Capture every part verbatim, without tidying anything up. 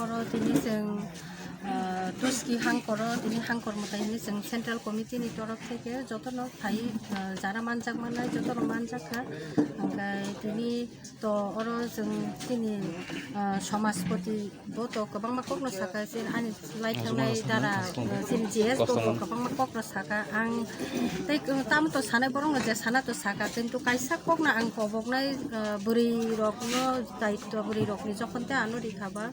Oro tini chwng, ah, Tuski hangkoro, tini hangkor mwtai hwnwi chwng Central Committee ni torof theke jotono phai, ah, jara manjak manai, jotono manjak kha. Hwnkhe tini to oro chwng chini, ah, Samajpati bo to kwbangma kokno saka, chini ani lai thangnai dara, ah, chini G S bo kwbangma kokno saka. Ang tei tamo to sanai borokno je sana to saka, kintu kaisa kokno ang koboknai, ah, bwrwi rokno daitwa, bwrwi rokni jokhon tei ano rikha ba,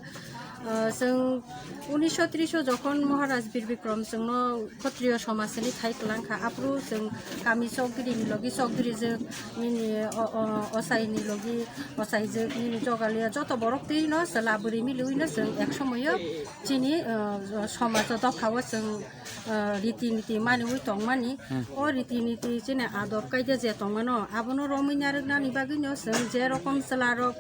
ah, chwng unisho tris o jokhon Maharaj Bir Bikram chwngno Khotriyo somajni thai kwlang kha, aphuru chwng kami chokdiri ni logi chokdiri jwk nini o, o, ochai ni logi ochai jwk nini jogaliya joto borok twi no chwla bwrwi miliwi no chwng ek somoyo chini, ah, somajo dopha o chwng, ah, riti niti maniwi tongmani. O riti niti chini ador kaida je tongmano abono romwi narwknani bagwi no chwng je rokom chwla rok,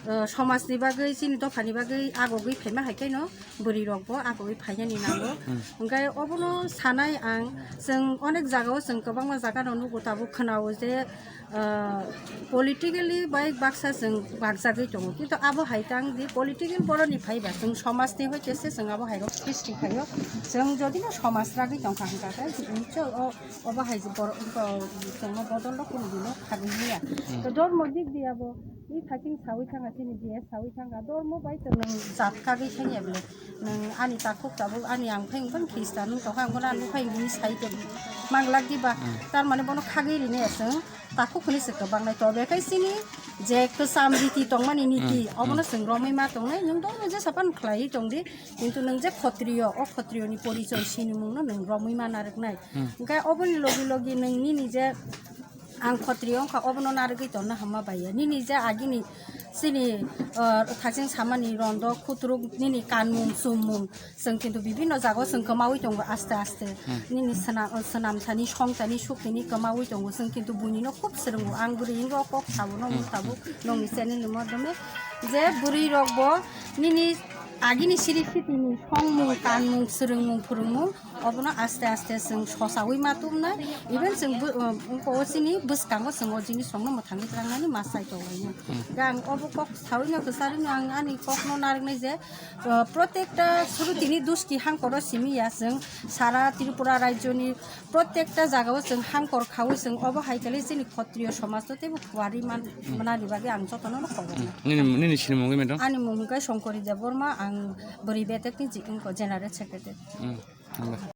ah, somajni bagwi chini dophani bagwi agogwi phaima hai khe no bwrwi rok bo agogwi phainani nango. Hwnkhe obono sanai ang, chwng onek jaga o chwng kwbangma jaga no nugo tabuk khwnao je, ah, politically bai baksa chwng bakjagwi tongo, kintu abo hai tang di political boroni phaiba chwng somajni hoite se chwng abo hai rok srishti khaio. Chwng jodi no somaj ragwi tongkha hwnkha khe, o, obo hai borok chwngno bodol rok kunu dino khagwi maya. To dormo dik di abo. I thaching sawi thangkha, chini G S sawi thangkha, dormo bai to nwng jat kagwi thangya bwle. Nwng ani takhuk tabuk, ani ang phai wngkha Khristan wng tongkha, ang bono ani phai wngwi sai tong manglak diba? Tar mane bono khagwi rini aswng takhuk hwnwi se kwbang nai. Tobe khai chini je kwcham riti tongmani niti, obono chwng romwi ma tongnai. Nwng dormo jesa phano khlaiwi tongdi, kintu nwng je khotriyo, o khotriyoni porichoi sinimungno nwng romwi ma narwknai. Hwnkhe oboni logi logi nwng nini je ang khotri wngkha, obono narwgwi tongna hamma bai ya. Nini je agini chini, ah, thaching samani rondo khutruk nini kanmung chummung chwng kintu bibinno jago chwng kwmawi tongo aste aste. Nini swnam, swnam thani song thani suk thani kwmawi tongo chwng kintu buini no khub swrwngo. Ang bwrwi wngkha kok sao nokni tabuk nokni channel ni modome je bwrwi rok bo nini agini siri sitini songmung kanmung swrwngmung phwrwngmung obono aste aste chwng sosawi ma tumnai, even chwng bo, um, o chini bwskango chwng o jinis rokno mwthangwi twlangnani ma chai tonglainai. Hwnkhe ang obo kok sawi no kwcharwi no ang ani kokno narwknai je, uh, protekta suru tini duski hangkoro simi ya chwng sara Tripura rajyoni protekta jagao chwng hangkor khawi chwng obo hai khe chini khotriyo somajno teibo kuarwi man, manani bagwi ang jotono no khobor. Nini, nini sinimung wi madam? Ani mung hwnkhe Songkori Debbarma, ang bwrwi betekni ji-, wngkha General Secretary. Hmm.